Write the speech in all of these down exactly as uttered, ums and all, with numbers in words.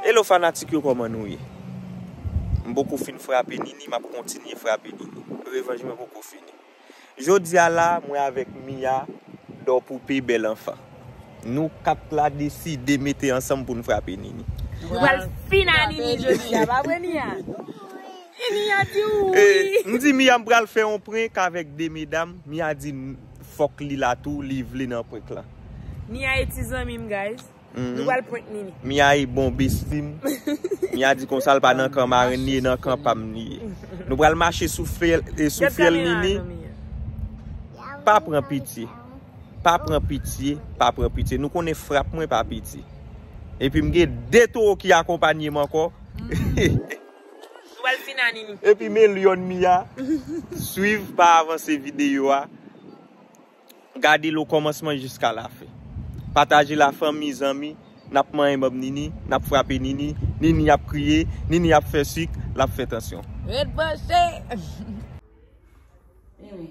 Hello fanatik yo, kòman nou ye? M poko fin frape Nini, m ap kontinye frape Nini. Revanj mwen poko fini. Jodi a la, mwen avèk Mia, Dò Poupe, Bèl Anfan. Nou kat la deside mete ansanm pou n frape Nini. Nou pral fin a Nini jodi a, pa vre, Mia? Mia di wi. Eh, m di Mia m pral fè yon prank avèk de medam. Mia di n-, fòk li la tou, li vle nan prank lan. Mia e ti zanmi m, guys. Nou pral prank Nini. Mia e bon bestie m. Mia di konsa l pa nan kan marenn li, e nan kan pa m li ye. Nou pral mache sou fyèl, e sou fyèl Nini. Pa pran pitye. Pa pran pitye, pa pran pitye. Nou konnen frap mwen pa piti. Epi m gen de towo ki akonpanye m ankò. Nou pral fin a Nini. Epi men lyòn Mia. Swiv pa avanse videyo a. Gade l okòmansman jiska lafen. Pataje l a fanmi, zanmi. N ap manyen manm Nini, n ap frape Nini, Nini ap kriye, Nini ap fè sik, l ap fè tansyon. Ret branche! Mimi,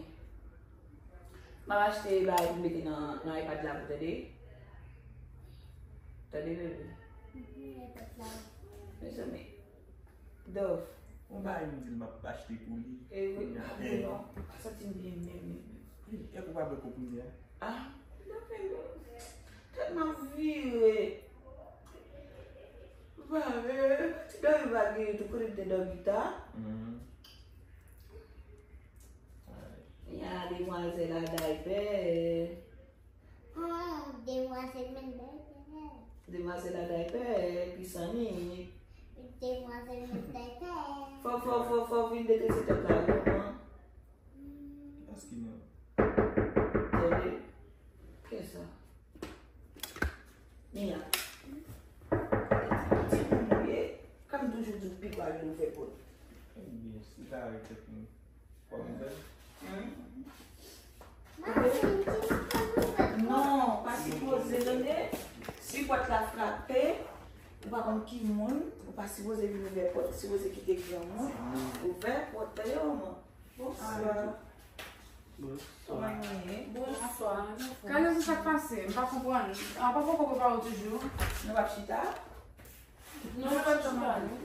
m ap achte bagay pou mete nan, nan iPad la pou tande. Tande, bebe. Mezanmi. Dòf. Yon bagay m di l m ap achte pou li. E wi, non, santi m byen menm, menm, menm. Èske ou pa bwè konprime a? Ah, m ta fè menm. Tèt m ap vire. Ou pa wè, ti dòmi pa gen tou kote m te dòmi ta. Ya, demwazèl a daypè. Hmm, demwazèl met daypè. Demwazèl a daypè, pisan ni. Demwazèl met daypè. Fò, fò, fò, fò vin detrese tèt la, wi, manman. Èske non? Tande. Kisa? Mia. Ti moun ou ye. Kòm toujou di w pi kwa vin ouvè pòt. Ebyen, si ta avèk tèt nou. Kòm ouvè. Hmm? Non, pa sipoze, tande. Si pòt la frape, ou pa konn ki moun, ou pa sipoze vin ouvè pòt, ou sipoze kite granmoun ouvè pòt, tande, manman? Bonswa. Bonswa. Kòman nou ye? Bonswa. Kòman nou ye? Kale, se sa k pase? M pa konprann. A, papa poko prepare w toujou? Nou p ap chita? Non, nou p ap chita, non.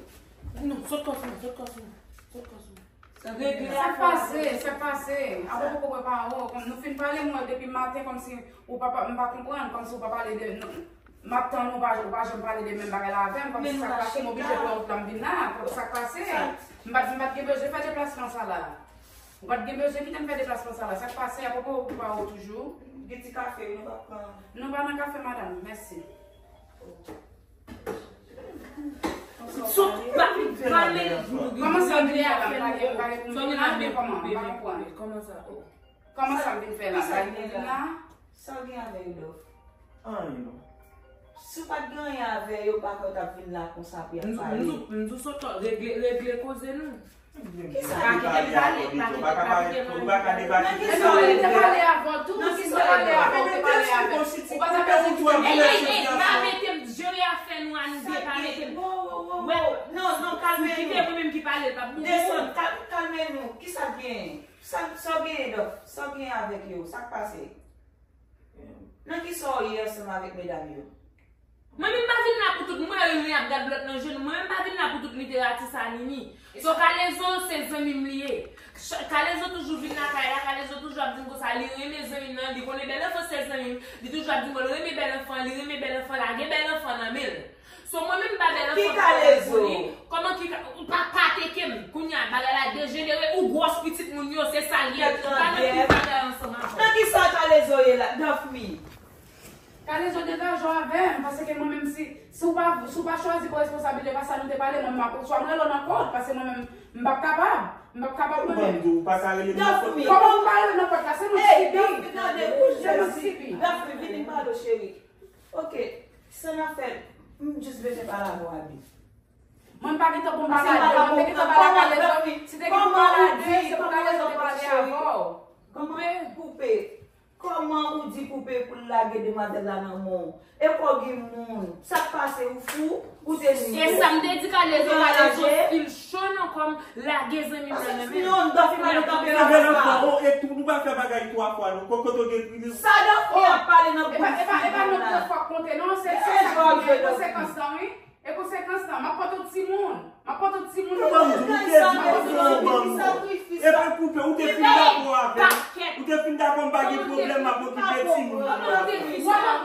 Non, sot kò sou mwen, sot kò sou mwen. Sot kò sou mwen. Sa k pase? Sa k pase? A, papa poko prepare w. Kòm nou fin pale, mwen, depi maten, kòmsi ou pa, pa, m pa konprann, kòmsi ou pa pale de, non. M ap tann ou, ou pa, ou pa janm pale de menm bagay la avè m, kòmsi sa k pase, m oblije pran wout la, m vin la, kòmsi sa k pase. M pa t, m pa t gen bezwen fè deplasman sa la. Ou pa t gen bezwen kite m fè deplasman sa la. Sa k pase, a poko prepare w toujou? Gen ti kafe, nou p ap pran. Nou pa nan kafe, madanm, mèsi. Sot, pa vin fè la. Kòman sa vin fè la? M pa gen, m pa gen pou m vin la, men kòman? M pa konprann. Kòman sa? Oh. Kòman sa vin fè la? Sa vin la? Sa w gen avè yo, Dòf? Anyen non. Si w pa t gen anyen avè yo, m pa kwè w t ap vin la konsa pou y ap pale. M di w, m di w sot, regle, regle koze nou. Kisa? Pa kite m pale, pa kite, pa kite m pale. Nan kisa w te pale avè w tou? Nan kisa w te pale avè w? Ou te pale avè m. Ou pa t ap vin di m, ey, ey, ey, pa mete m jere afè nou a nou de, pa mete m. Wo, wo, wo, wo. Non, non, kalme nou. Kite mwen menm ki pale, l p ap bon. Desann, kal-, kalme nou. Kisa k gen? Sa, sa w genyen, Dòf? Sa w genyen avèk yo? Sa k pase? Nan kisa w ye ansanm avèk medam yo? Mwen menm pa vin la pou tout, mwen wè Nini ap gad lòt nan je nou. Mwen menm pa vin la pou tout literati sa, Nini. So, Kalezo, se zanmi m li ye. Ch-, Kalezo toujou vin lakay la, Kalezo toujou ap di m konsa, li renmen zanmi l nan, li konnen Bèl Anfan se zanmi m, li toujou ap di m, l renmen Bèl Anfan, li renmen Bèl Anfan, lage Bèl Anfan nan men l. So, mwen menm m pa bèl anfan pou li. Kòman ki ka, ou pa, pa teke m. Kounye a, bagay la dejenere, ou gwòs pitit moun yo, se sa l ye. Ou pa nan tout bagay ansanm avè m. Nan kisa Kalezo ye la, Dòf mi? Kalezo degaje w avè m, paske mwen menm si, si w pa, si w pa chwazi pran responsablite, pa sa nou te pale, mwen m ap, swa m rele w nan kòd, paske mwen menm, m p ap kapab. M p ap kapab mwen menm. Ou pa ka rele m nan kòd. Kòman ou pa rele m nan kòd la? Se nou sibi. Se nou sibi. Dòf mi, vini m pale w, cheri. Ok, sa n ap fè, m jis bezwen pale avè w, Abi. Mwen pa gen tan pou m pale avè w, mwen te gen tan pale ak Kalezo. Si te gen pou pale avè w, se pou Kalezo te pale avè w. Kòman Poupe? Kòman ou di Poupe pou l lage demwazèl la nan men w? E kò gen moun. Sa k pase, ou fou? Ou te ni. E sa m te di Kalezo, Kalezo stil cho nan kò m. Lage zanmi m nan men m. Non, Dòf mi pa gen tanperans sa. Bèl anfan, oh, e tou, nou pa fè bagay twa fwa, non. Kokoto gen kriz. Sa Dòf mi ap pale nan bouch. E pa, e pa, e pa nan twa fwa k konte, non. Se, se sa k gen konsekans lan, wi. E konsekans M ap pote yon timoun. Yo ban m di, ou te di m ap pote yon timoun. Epi koupe, ou te fin dakò avè m. Ou te fin dakò m pa gen pwoblèm, m ap okipe timoun. Mwen, mwen,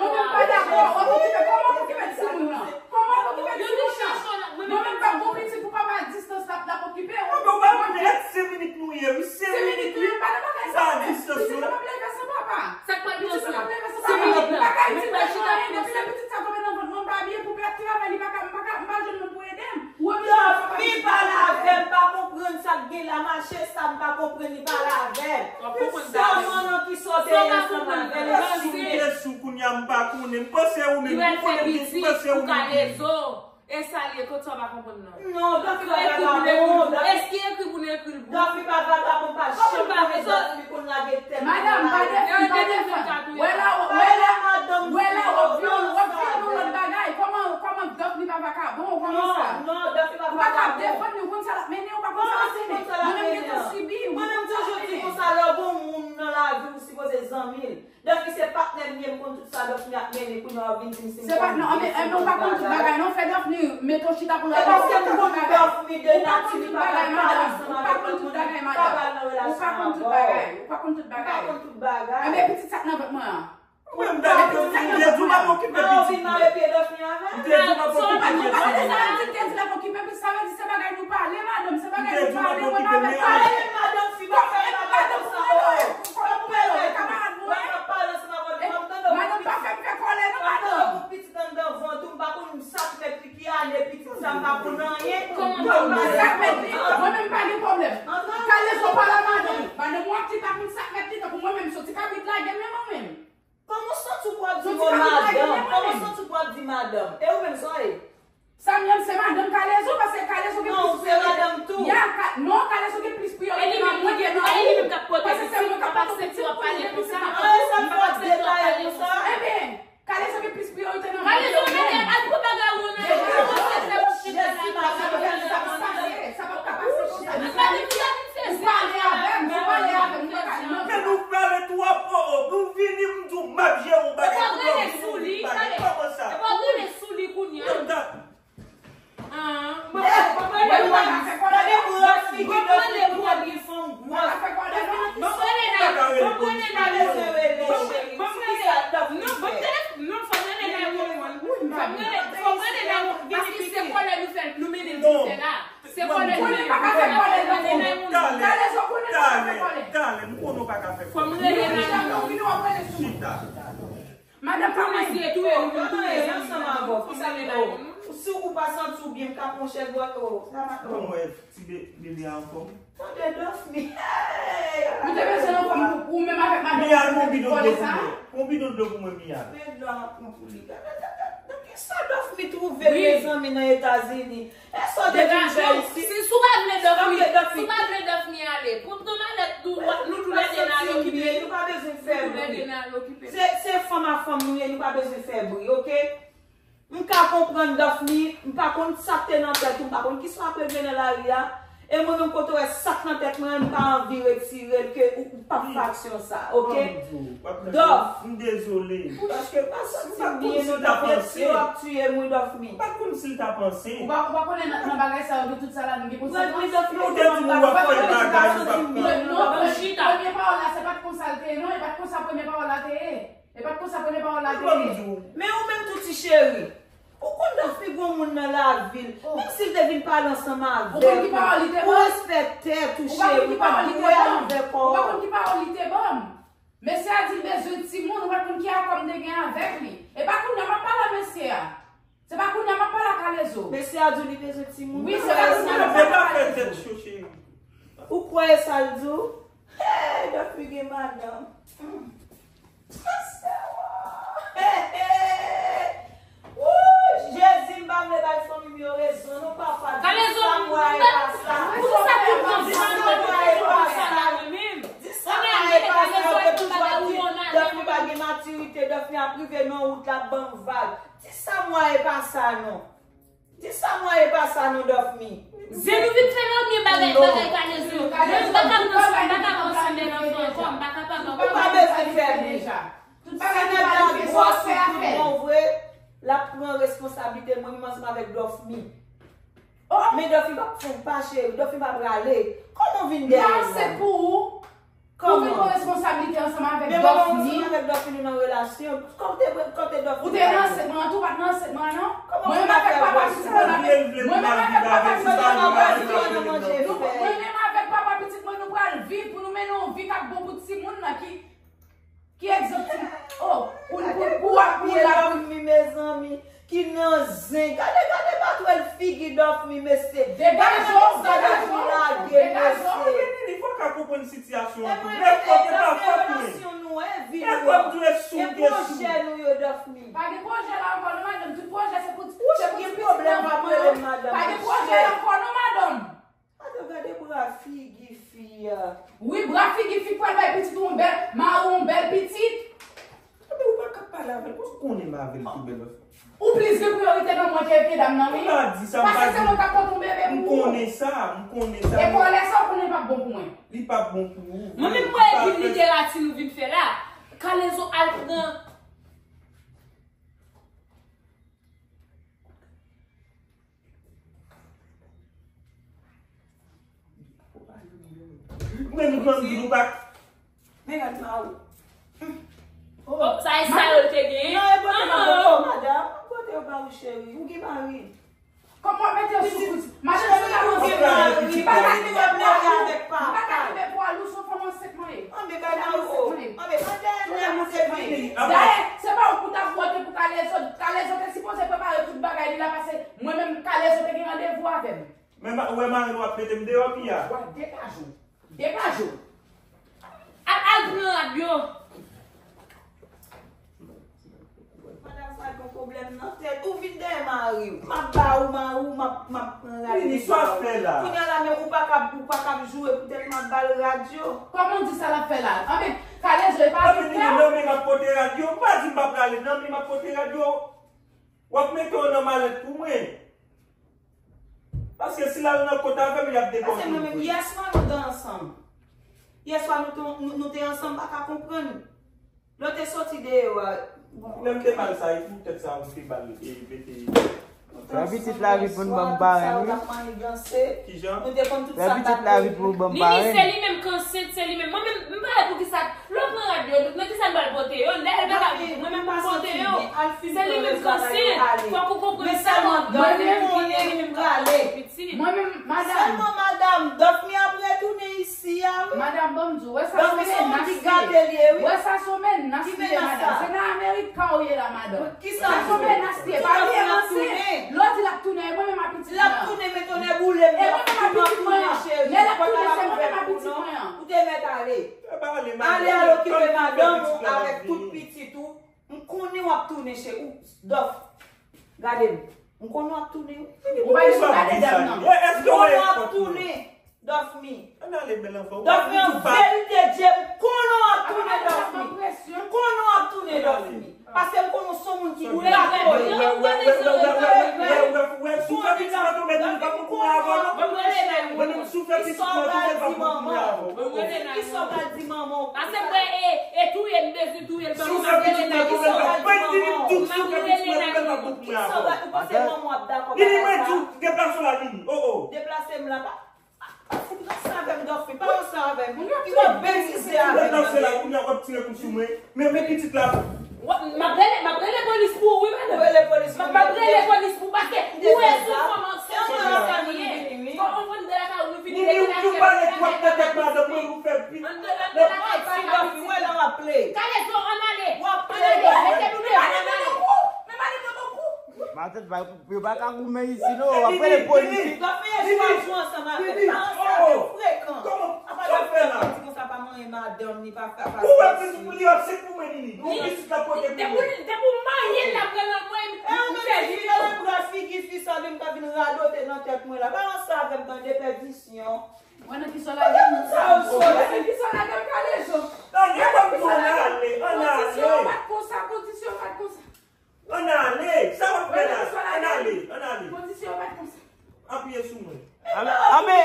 mwen pa dakò, w ap okipe, kòman w ap okipe timoun nan? Kòman w ap okipe timoun nan? Mwen menm m pa gon pitit pou papa distans l ap, l ap okipe w. Ou pa konnen, senk minit nou ye, wi, senk minit, wi. Pa distans, wi. Pitit mwen ap leve san papa. Pitit mwen ap leve san papa. M pa ka itil anyen, depi lè pitit sa tonbe nan vant mwen, m pa byen pou pè travay, li pa ka, m pa ka, m pa jwenn moun pou ede m. Dòmi pale avè m, pa konprann sa k gen la, mache sa m pa konprann li pale avè m. Sa manman ki sòti ansanm avè l, eskize. Si w te sou kounye a, m pa konnen. M panse ou menm, ou konnen m panse ou menm. E sa l ye, kot sa w pa konprann nan? Non, Dòmi pa vagabon. Èske ekri pou nou ekri l pou ou? Dòmi pa vagabon, pa janm konnen Dòmi konn lage tèt. Madanm, pa defann, pa defann. Wè la, wè la, wè la, w ap vin, w ap vin yon lòt bagay. Kòman, kòman Dòmi pa vagabon, kòman sa? Non, non, Dòmi pa vagabon. Ou pa ka ap defann li, ou konn sa l ap mennen, ou pa konn sa l ap mennen. Mwen menm m gentan sibi, ou konn sa l ap mennen. Mwen menm toujou di konsa, lè w gen yon moun nan lavi w, ou sipoze zanmi l. Dòmi se patnè m ye, m konn tout sa Dòmi ap mennen, kounye a w ap vin di m si m konn, si m konn tout bagay. Enben, ou pa konn tout bagay non, fè Dòmi mete w chita pou l. E paske m konn Dòmi de nati, li pa ka pale ansanm avèk lòt moun, li pa pral nan relasyon avè w. Ou pa konn tout bagay, ou pa konn tout bagay. M pa konn tout bagay. Enben, pitit sa k nan vant mwen an. Mwen, m te di w m ap okipe pitit mwen. M te di w m ap okipe pitit mwen. Sa w di, m te di l ap okipe, sa vle di se bagay nou pale, madanm, se bagay nou pale, mwen pa vle pale. Madanm, fi, pa fè madanm konsa, oh. Kòm pale, kamarad mwen. Madanm, pa fè m fè kòlè non, madanm. Pitit anndan vant ou, m pa konn sa k mèt li, ki ane pitit sa, m pa konn anyen. Kòman sa k mèt li? Mwen menm pa gen pwoblèm. Kalezo pale a madanm. Madanm w ap di pa konn sa k mèt li, tankou mwen menm, soti kabrit lage m, men mwen menm. Kòman w santi w pou ap di mo madanm? Kòman w santi w pou ap di madanm? E ou menm sa w ye? Sa m ye, m se madanm Kalezo, paske Kalezo gen plis priyorite. Non, ou se madanm tou. Ya, ka, non, Kalezo gen plis priyorite nan mwen ke nan ou. Paske se mwen k ap pote pitit pou ou, depi se pa. Ah, e sa m fè w ap detaye konsa? Enben, Kalezo gen plis priyorite nan mwen ke ou menm. Kalezo, al pran bagay ou nan men. Sa p ap ka pase konsa. Ou pale avè m, ou pale avè m, mwen pa nan. Men nou pale twòp, oh, oh. Nou vini, m di w, m ap jere w bagay pou w vini, bagay. Kòman sa? Epa w rele sou li kounye a. Gade bras figi Dòmi, twòp gen fanm gwòs. Ban m rele nan, ban m rele nan, non, ban m rele, non, fò m rele nan, fò m rele, fò m rele nan, paske se kòlè nou fè, nou mennen l vin fè la. Se kòlè nou pa ka fè kòlè nan moun. Talè, talè, talè, m konnen w pa ka fè kòlè. Fò m rele nan moun. Chita. Madanm pa mwen. Mesye touye nou, touye zanmi nou. Kisa m ye la? Si ou pa santi w byen, m ka pran chèz wòt, oh. Kòman w wè ti bebe a anfòm? Tande Dòmi. Ou te bezwen anfòm pou ou menm avèk madanm ou fè ti kòlè sa? Pran bidon dlo pou mwen, Miyal. Men dlo a pran pou li. Gade, gade, gade, nan kisa Dòmi twouve l, mezanmi, nan Etazini? E sa w te vin fè isit? Si, si w pa vle Dòmi, si w pa vle Dòmi ale, pran malèt nou, nou tou lè de n al okipe. Nou pa bezwen fè bri. Se, se fanm a fanm nou ye, nou pa bezwen fè bri, oke? M ka konprann Dòmi, m pa konn sa k te nan tèt ou, m pa konn kisa w ap regle nan lari a. E mwen menm kote w wè sa k nan tèt mwen an, m pa anvi retire l ke ou, ou p ap fè aksyon sa, oke? Dòmi, m dezole. Paske m pa santi m byen, nou t ap retire, w ap tiye m, wi, Dòmi. M pa t konn si l t ap ansent. Ou pa, ou pa konnen nan, nan bagay sa yo, gen tout sa ladan, gen konsèkans. Ou te di m w ap fè bagay, ou p ap fè. Non, premye pawòl la, se pa t konsa l te ye, non, e pa t konsa premye pawòl la te ye. E pa t konsa premye pawòl la te ye. Men ou menm tou, ti cheri. Ou konn Dòmi gon moun nan lavi l. Menm si l te vin pale ansanm avè w, ou respèk tèt ou, cheri, ou pa dwe avè kò w. Ou pa konn ki pawòl li te ban m. Mesye a di l bezwen timoun, ou pa konn ki akò m te gen avèk li. E pa kounye a m ap pale a mesye a. Se pa kounye a m ap pale a Kalezo. Mesye a di w li bezwen timoun. Wi, se pa kounye a m ap pale a Kalezo. Ou kwè e sa l di w? Hey, Dòmi gen madanm. Hmm. Hey, hey. Wouy, Jezi, m pa vle bay fanmi m yo rezon, non, papa. Di sa mwa e pa sa. Di sa mwa e pa sa. Di sa mwa e pa sa, yo te toujou ap di, Dòmi pa gen matirite, Dòmi ap rive nan wout la, ap ban m vag. Di sa mwa e pa sa, non. Di sa mwa e pa sa non, Dòmi. Zen nou vin fè nan byen bagay, bagay Kalezo. Mwen m pa ka pran, m pa ka pran sanmen nan fè ankò, m pa kapab ankò. Ou pa bezwen fè byen. Si nèg la gwòs ou tout bon vre, l ap pran responsablite mwen menm ansanm avèk Dòmi. Oh, men Dòfmi p ap fè pa cheri, Dòfmi p ap prale. Kòman w vin dèyè l la? M ansent pou ou. Ou vin pran responsablite ansanm avèk Dòfmi. Men mwen pa ansanm avèk Dòfmi, nou nan relasyon. Kòm te, kòm te Dòfmi. Ou te nan ansentman an tou, ou pa t nan ansentman an non. Mwen menm avèk papa pitit mwen, mwen menm avèk papa pitit mwen, nou pral viv, pou nou mennen yon vi k ap bon pou timoun nan ki, ki egzanp ti, oh, pou, pou, pou w ap, pou w ap. Dòfmi, mezanmi. Ki nan zen. Gade, gade batwèl figi Dòfmi, mesye. Degaje w, degaje w, degaje w. Nini, fò w ka konprann sitiyasyon an tou. Lè fò te pa fòt mwen. Lè fò m di w e sou, te sou. E pwojè nou yo, Dòfmi. Pa gen pwojè la ankò non, madanm. Tout pwojè se pou, se pou ti pitit nan fanmi an. Pa gen pwoblèm, madanm. Pa gen pwojè la ankò non, madanm. Madanm, gade bra figi fi a. Wi, bra figi fi k pral bay pitit ou yon bèl, mari w yon bèl pitit. Ebyen, ou pa ka pale avè l, paske ou konnen m avè l tou bèl. Ou plis gen priyorite nan mwen ke, ke dam nan, wi. M pa di sa, m pa di. Paske se mwen k ap pote yon bebe pou ou. M konnen sa, m konnen sa. E kòlè sa, ou konnen l p ap bon pou mwen. Li p ap bon pou ou. Mwen menm, mwen vin literati nou vin fè la. Kalezo al pran. Mwen, nou pran gid ou pa. Men gad ma ou. Oh, sa e sa yo te gen? Non, e pote pa ou, oh, madam. Pote yo pa ou, cheri. Ou gen mari. Kòman w ap mete yo sou kout? Madanm, se pa manje mari. Pa ka kenbe pwa lou. Pa ka kenbe pwa lou, se yon fanm ansent mwen ye. Anbe gade ou. Anbe pa dèyè nou se vini. Dayè, se pa ou pou ta vote pou Kalezo. Kalezo te sipoze prepare tout bagay li la, paske mwen menm Kalezo te gen randevou avè m. Men ma-, ou wè mari nou ap mete m deyò, Mia. W ap degaje w. Degaje w. Al, al pran rad yo. Madanm sa gen pwoblèm nan tèt. Ou vin dèyè mari w. M ap ba ou mari w, m ap, m ap pran rad li ba ou. Kounye a la, men ou pa kab, ou pa kab joure poutèt m ap ba l rad yo. Kòman w di sa l ap fè la? Anben, Kalezo, e pa vin fè. Nan men m ap pote rad yo. M pa di m pa prale, nan men m ap pote rad yo. W ap mete yo nan malèt pou mwen. Paske si l al nan kot avè m, y ap depoze m. Paske mwen menm, yèswa nou te ansanm. Yèswa nou te, nou, nou te ansanm, pa ka konprann. Lè w te soti deyò a. Lè m te ba l sa, e pou tèt sa, m te ba l, e mete. Lè pitit la vin pou n ban m parenn, wi. Kijan? Lè pitit la vin pou n ban m parenn. Nini, se li menm k ansent, se li menm. Mwen menm, m pa wè poukisa. Lè w pran rad yo, nan kisa n pral pote yo? Lè l pa ka, mwen menm m pote yo. Se li menm k ansent. Fòk ou konprann sa, mwen menm, mwen menm, mwen menm, madanm. Sèlman madanm, Dòfmi ap retounen isi a, wi. Madanm, ban m di w, wè sa se yon menas li ye. Wè sa se yon menas li ye, madanm. Se nan Amerika w ye la, madanm. Sa se yon menas li ye. Pa bliye m ansent. Lè w di l ap tounen, e mwen menm ak pitit mwen an. L ap tounen, men tonnè boule m, l ap tounen, cheri. Lè l ap tounen, se mwen menm ak pitit mwen an. Ou te mèt ale. Ale, al okipe madanm ou avèk tout pitit ou. M konnen w ap tounen, cheri. Ou, Dòf, gade m. M konnen w ap tounen, wi. Ou pa gen pou gade dam nan. M konnen w ap tounen, Dòfmi. Dòfmi, an verite, Dye, m konnen w ap tounen, Dòfmi. M konnen w ap tounen, Dòfmi. Paske m konnen w se yon moun ki kapoye. Kisa w pral di manman w? Kisa w pral di manman w? Pase m wè e, e touye m bezwen touye l ban mwen. Kisa w pral di manman w? Kisa w pral, ou panse manman w ap dakò bagay sa? Deplase m la, pa. Pa fout ranse avè m, Dòfmi. Pa ranse avè m. Ou ap betize avè m. Lè w ranse la, kounye a w ap tire kout sou mwen. Men, men pitit la. M ap rele, m ap rele polis pou ou, wi, madanm. Ou rele polis pou mwen. M ap rele polis pou ou, paske ou wè sou fanm ansent nan lakay ou ye. Fò w konprann de lakay ou nou vini. Nini, ou pale twòp nan tèt madanm mwen, ou fè pit. Ann de lakay, ann de lakay, Dòfmi, wè la w ap play. Kalezo, ann ale. W ap play, Dòfmi. Men madanm nan bon kou. Men madanm nan bon kou. Matant pa, yo pa ka goumen isi non, w ap rele polis. Dòfmi, e jwa jwe ansanm avè m. Pa ansanm avè m, frekan. Apa Dòfmi ap manti konsa, pa manyen madanm li, pa fè, pa fè. Ou wè pitit pou li, ap se pou mwen, Nini. Ou pitit la pote pou mwen. Depi w marye l, l ap rele mwen. E ou menm ki fè videyo. Figi fi sa, li m ka vin radote nan tèt mwen la. Pa ansanm avè m, tande pèdisyon. Mwen nan ki sòl la gen moun sa yo sòl. Nan ki sòl la gen Kalezo. Tande, ban m di w, ann ale, ann ale. Kondisyon pa t konsa, kondisyon pa t konsa. Ann ale! Sa w ap fè la? Ann ale! Ann ale! Kondisyon yo pa t konsa. Apiye sou mwen. Anben,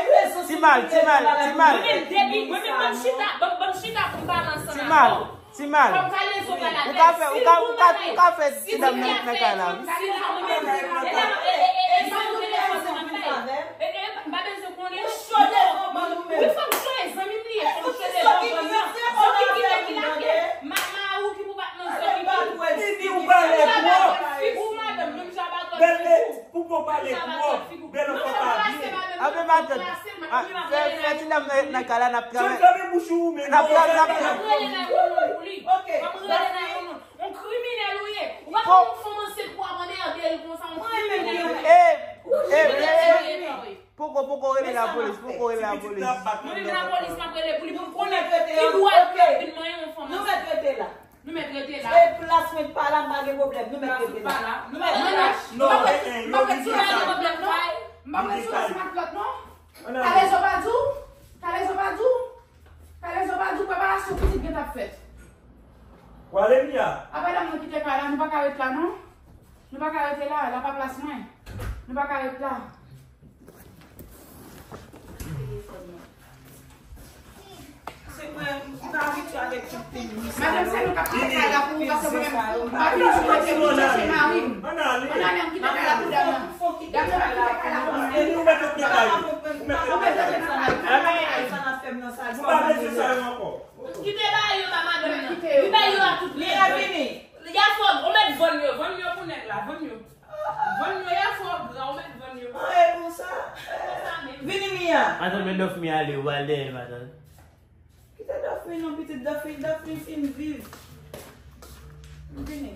Timal, Timal, Timal. Mwen menm depi, mwen menm ban m chita, ban m, ban m chita pou m pale ansanm avè w. Timal, Timal. Ou ka fè, ou ka, ou ka, ou ka fè ti dam nan nan kay la, wi. Kalezo, mwen menm, e, e, e, e, e, e, e, e, e, e, e, e, Pale twòp. Bèl anfan pa byen. Ape matant. Fè ti dam nan nan kay la n ap travay. N ap travay, n ap travay. On kriminèl ou ye. Ou pa ka yon fanm ansent pou ap anmède l konsa, on kriminèl ou ye. Poko, poko rele lapolis, poko rele lapolis. Mwen menm lapolis m ap rele pou li, pou m konnen ki dwa l pou l vin manyen yon fanm ansent. Nou mèt rete la. Nou mèt rete la. E plas mwen pa la, m pa gen pwoblèm. Nou mèt rete la. Nou mèt rete la. Non, eh, eh, yo vin fè sa. M pa pral sou lansman ak lòt non. Kalezo pa di w? Kalezo pa di w? Kalezo pa di w preparasyon pitit gen t ap fèt? Wale Mia. Apa dam nan kite kay la, nou pa ka ret la non. Nou pa ka rete la, la pa plas mwen. Nou pa ka ret la. Se mwen, m pa abitye avèk tout peyi sa. Madanm, se nou k ap fè kay la pou ou, paske mwen menm, m pa vin sou kote pou chache mari m. Ann ale, ann kite kay la pou dam nan. Dam nan pa kite kay la pou mwen. E nou mèt ret nan kay. Ou mèt ret nan kay. Ou pa bezwen sa yo ankò. Kite bagay yo ba madanm nan. Li bay yo a tout lè. Li a vini. Li a fò, ou mèt vann yo, vann yo pou nèg la, vann yo. Vann yo, y a fò gran, ou mèt vann yo. An, e konsa. Vini, Mia. Atann, men Dòf Mia ale, ou al dèyè m, atann. Kite Dòf Mia non, pitit Dòf Mia, Dòf Mia fin viv. Vini.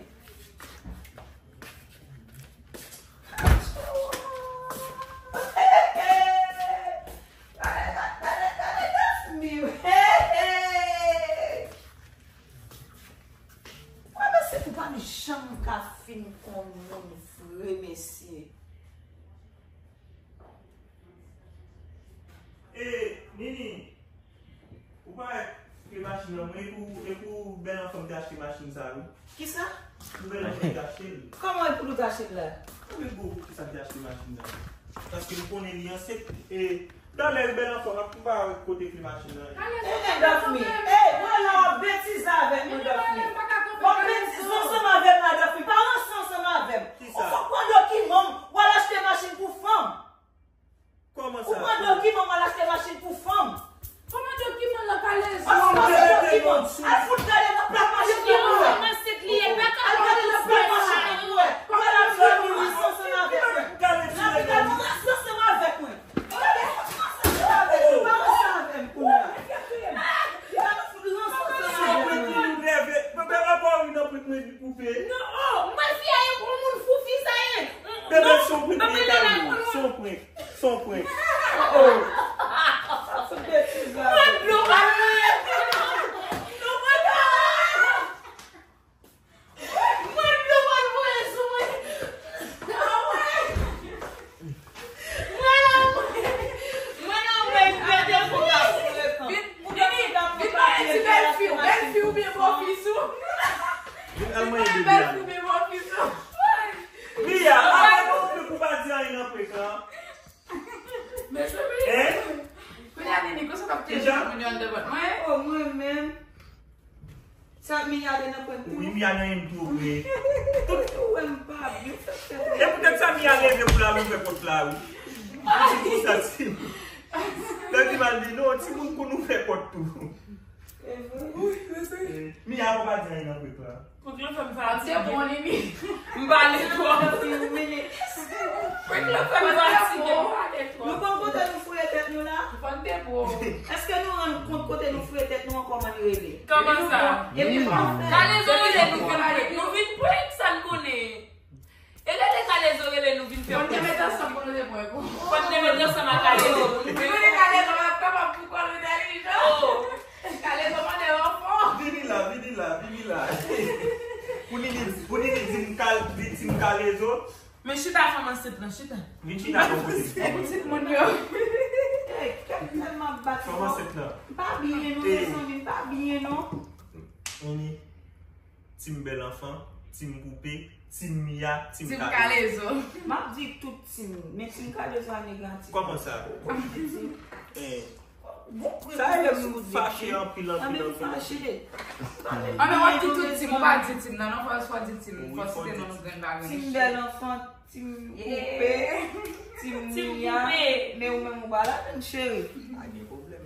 Gade, gade, gade Dòf Mia. Mwen panse nou pa janm ka fin konn moun vre, mesye. E, Nini, ou pa wè kle machin nan, mwen, e pou, e pou bèl anfan m te achte machin sa, wi. Kisa? Pou bèl anfan m te achte l. Kòman e pou nou te achte l la? Mwen, bon, poukisa m te achte machin nan? Paske m konnen li ansent, e, Talè, bèl anfan, m ap, m pa wè kote kle machin nan ye. E, Dòf Mia. E, mwen la w ap betize avèk mwen, Dòf Mia. W ap betize ansanm avè m la, Dòf Mia. Pa ranse ansanm avè m. Ou fòk pran dokiman m, w al achte machin pou fanm. Kòman sa? Ou pran dokiman m, w al achte machin pou fanm. Kòman dokiman nan Kalezo? Al fout gade nan plak machin nan pou wè. Al gade nan plak machin nan pou wè. Ou wè l ap jwe pou ranse ansanm avèk mwen. Dòf Mia, al ranse ansanm avèk mwen. Mwen pa ranse avè m kounye a. Mwen pa ranse ansanm avè m. Mwen pa rapò wi nan prank mwen di koupe. Non, oh, mwen fi a yon moun fou fi sa ye. Bebe, se yon prank li ye, Kalezo. Se yon prank. Se yon prank. Oh. Sa se betiz la. Mwen dlo pa mwen. Non, mwen pa. Mwen dlo pa mwen sou mwen. Ah ouais. Mwen la, mwen la, mwen pèdi fou la. Vin, vin, vin, mwen ti bèl fi, bèl fi oubyen bò fi sou. Vin al manyen bebe a. Bèl fi oubyen bò fi sou. Mia, avan nou koupe pou pa di anyen nan prank lan. Mezanmi. Hein? Kounye a, Nini, konsa w ap te jwenn moun yo anndan bòt mwen? Oh, mwen menm. Sa Mia te nan prank tou. Wi, Mia nan yon tou vre. Tout tou wè m pa byen, sa fè. E poutèt sa Mia leve pou l al ouvè pòt la, wi. Li di konsa, ti moun. Lè di mal di, non, ti moun konn ouvè pòt tou. E vre? Wi, mezanmi. Mia, ou pa di anyen nan prank la. Prank lan fè m fatige. Se bon, Nini. M pale twòp. Prank lan fè m fatige, m pale twòp. Nou konn kote nou fouye tèt nou la? Fò n te bon. Èske nou rann kont kote nou fouye tèt nou an, kòman li rele? Kòman sa? Epi nou fè. Kalezo rele nou vin prank. Nou vin prank, sa n konnen. E rele Kalezo rele nou vin fè prank. Fò n te met ansanm pou nou te prank ou. Fò n te met ansanm ak Kalezo pou nou te prank. Konnen Kalezo pa kapab pou kò l entèlijan. Oh. Kalezo mande ranfò. Vini la, vini la, vini la. Pou Nini, pou Nini di m kal, di, di m Kalezo. Men chita fanm ansent lan, chita. Vin chita bò kote. E pitit moun yo. Ey, kèk tèlman bat fanm ansent lan. M pa byen non, mezanmi, m pa byen non. Nini. Team Bèl Anfan, Team Poupe, Team Mia, Team Kalezo. M ap di tout team, men Team Kalezo a negatif. Kòman sa? Ou pa di team. Eh. Sa e lè m fache anpil, anpil, anpil, anpil. Anben w ap di tout team, ou pa di team nan, non, fò, fò di team, fò site non, nou grenn pa grenn. Team Bèl Anfan, Team Poupe, Team Mia, men ou menm ou pa ladann, cheri. Pa gen pwoblèm.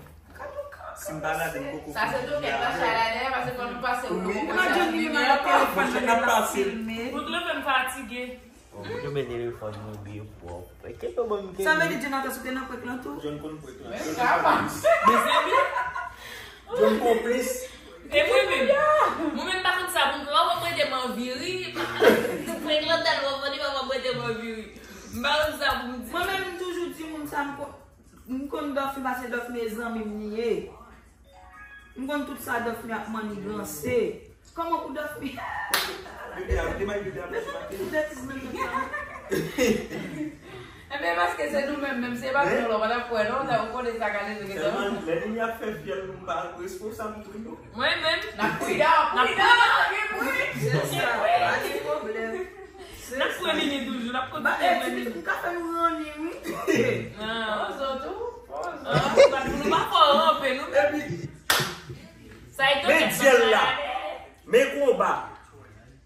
Si m pa ladann, m poko fin. Sa se tou kèk la chay la dèyè, paske kòm nou pase ou nou poko chay. Mwen jwenn li nan telefòn nan, l ap filme. Prank lan fè m fatige. Yo men telefòn mwen byen pwòp. Kenbe ban m kenbe. Sa vle di Jonathan sou te nan prank lan tou? John konn prank lan. Men sa avanse. Mezanmi, John konplis. E mwen menm. Mwen menm pa konn sa pou m fè. Papa mwen te m anvi ri. Prank lan tèlman funny, papa mwen te m anvi ri. M pa konn sa pou m di. Mwen menm m toujou di moun sa m kon m konn Dòfmi pase Dòfmi e zanmi m li ye. M konn tout sa Dòfmi ap maniganse. Kòman pou Dòfmi? Bebe a demay bebe a pase maten. Betiz nan nan sa. Ebyen paske se nou menm menm se pa nou lò pa n ap kwè non sa ou konnen sa ka leve gen Sèlman lè nini ap fè fyèl nou pa responsab tou non. Mwen menm. N ap pridan pridan gen pri. Se sa, pa gen pwoblèm. N ap kwè nini toujou n ap Ba e kontinye ti kwè pitit m ka fè nou ranni wi. Pozo tou. Pozo. Bat pou nou pa fò ranpe nou. Epi Sa e men dyèl la. Men konba.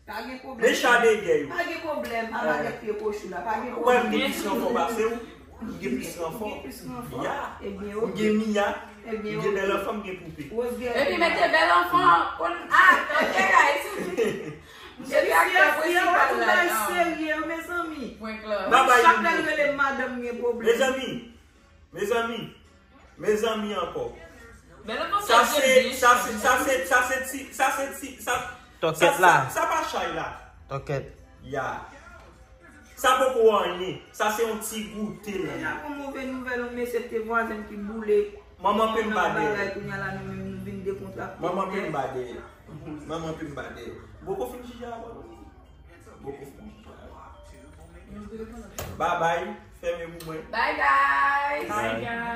Pa gen pwoblèm. Men cha de gè yo. Pa gen pwoblèm. Apa gen pye kochou la. Pa gen Ou wè m pwoblèm. gen plis ranfò pase ou. M gen plis ranfò. Gen plis ranfò. Ya. Ebyen M oke. gen miya. M Ebyen gen bèl oke. Anfan m gen poupe. Wozgè. Epi mete bèl anfan konn ah ok guys. Msye te aktè prensipal la. Serye wi mezanmi. Prank lan. Babay Chak lè l rele madanm gen pwoblèm. Mezanmi. Mezanmi. Mezanmi ankò. Bèl anfan Sa fè se jèm sa se sa se sa se ti sa se ti sa Tòkèt sa- la. Sa pa chay la. Tòkèt. Ya. Sa poko anyen. Sa se yon ti goute Deja la. Pou move nouvèl yon mesye te vwazen ki boule. Manman pe m ba Bagay dèyè. Kounye a la nou menm nou vin dekontrakte. Manman pe m ba dèyè. Manman pe m ba dèyè. Boko fin jije avè w. Boko fin jije avè w. Babay. Fèmen pou mwen. Bye guys. Bye guys.